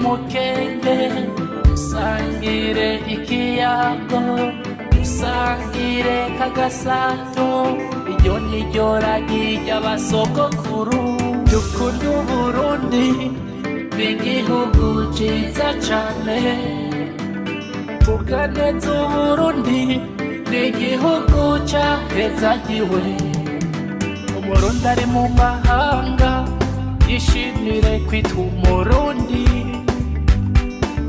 umukenge, dusangire ikiyago, dusangire kagasato, iryo niryo ragi ry'abasogokuru. Dukunda Uburundi, ni igihugu ciza cane. Vuga neza Uburundi, ni igihugu cahezagiwe. Umurundi ari mu mahanga yishimire kwitwa Umurundi,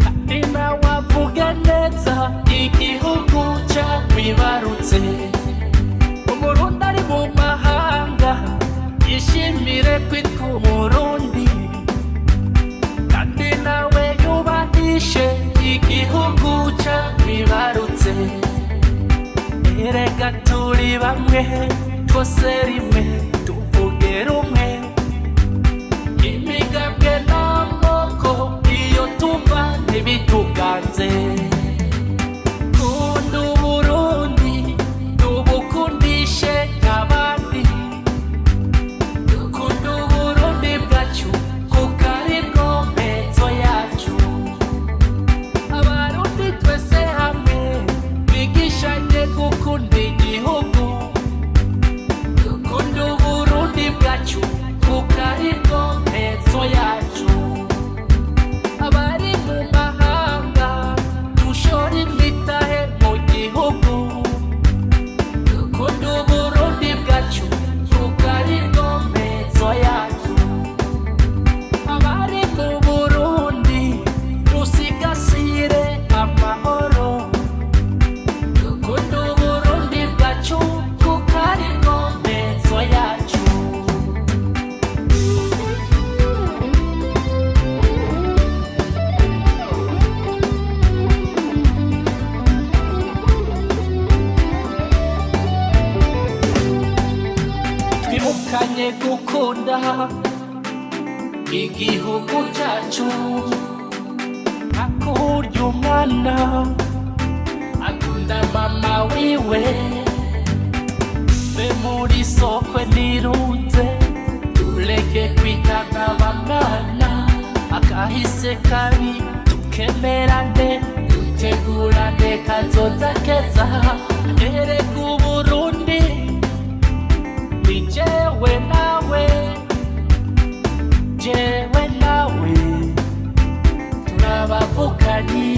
kandi nawe avuge neza igihugu camwibarutse. Umurundi ari mu mahanga yishimire kwitwa Umurundi, kandi nawe yubahishe igihugu camwibarutse. Erega turi bamwe, twose rimwe, tuvuge rumwe. Imigambwe n'amoko iyo tuva ntibituganze. Kunda Uburundi, tubukundishe abandi. Dukunda Uburundi bwacu, kuko aribwo mpetso yacu. Abarundi twese hamwe bigishanye gukunda igihugu. Dukunda Uburundi bwacu, kuko aribwo mpetso yacu. Abari mu mahanga dushora imitahe mu gihugu. Dukunda Uburundi bwacu, kuko aribwo mpetso yacu. Abari mu Burundi dusigasire amahoro. Dukunda Uburundi bwacu, kuko aribwo mpetso yacu. Twibukanye gukunda igihugu cyacu, hakurya umwana akunda mama wiwe. Be muri sokwe nirunze, tureke kwitana bamwana. Akahise kabi tukemerane, dutegurane kazoza keza. Erega Uburundi ni jewe nawe, jewe nawe turabavukanyi.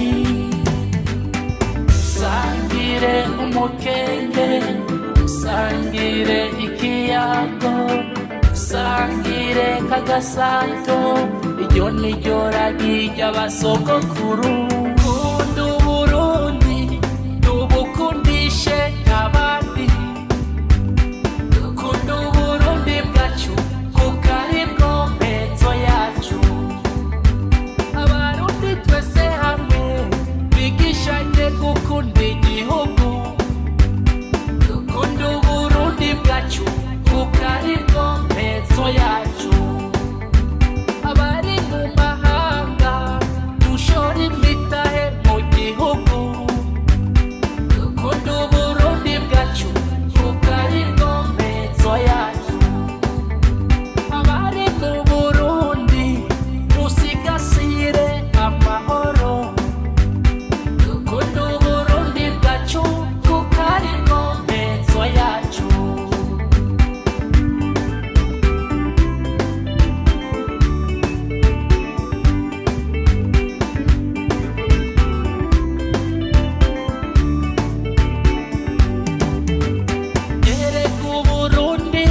Dusangire umukenge, dusangire ikiyago, dusangire kagasato, iryo niryo ragi ry'abasogokuru. Kunda Uburundi, tubukundishe abandi. Dukunda Uburundi bwacu, kuko aribwo mpetso yacu. Abarundi twese hamwe bigishanye gukunda igihugu. Dukunda Uburundi bwacu, kuko aribwo mpetso yacu. Abari mu mahanga dushora imitahe mu gihugu. Dukunda Uburundi bwacu, kuko aribwo mpetso yacu. Abari mu Burundi dusigasire amahoro. Dukunda Uburundi bwacu, kuko aribwo mpetso yacu. Erega Uburundi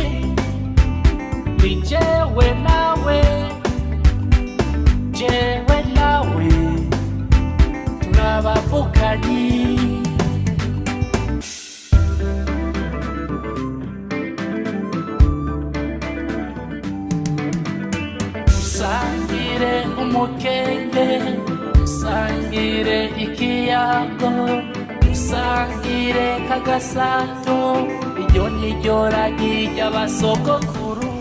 ni jewe nawe, jewe nawe turabavukanyi. Dusangire umukenge, dusangire ikiyago, dusangire kagasato, iryo niryo ragi ry'abasogokuru.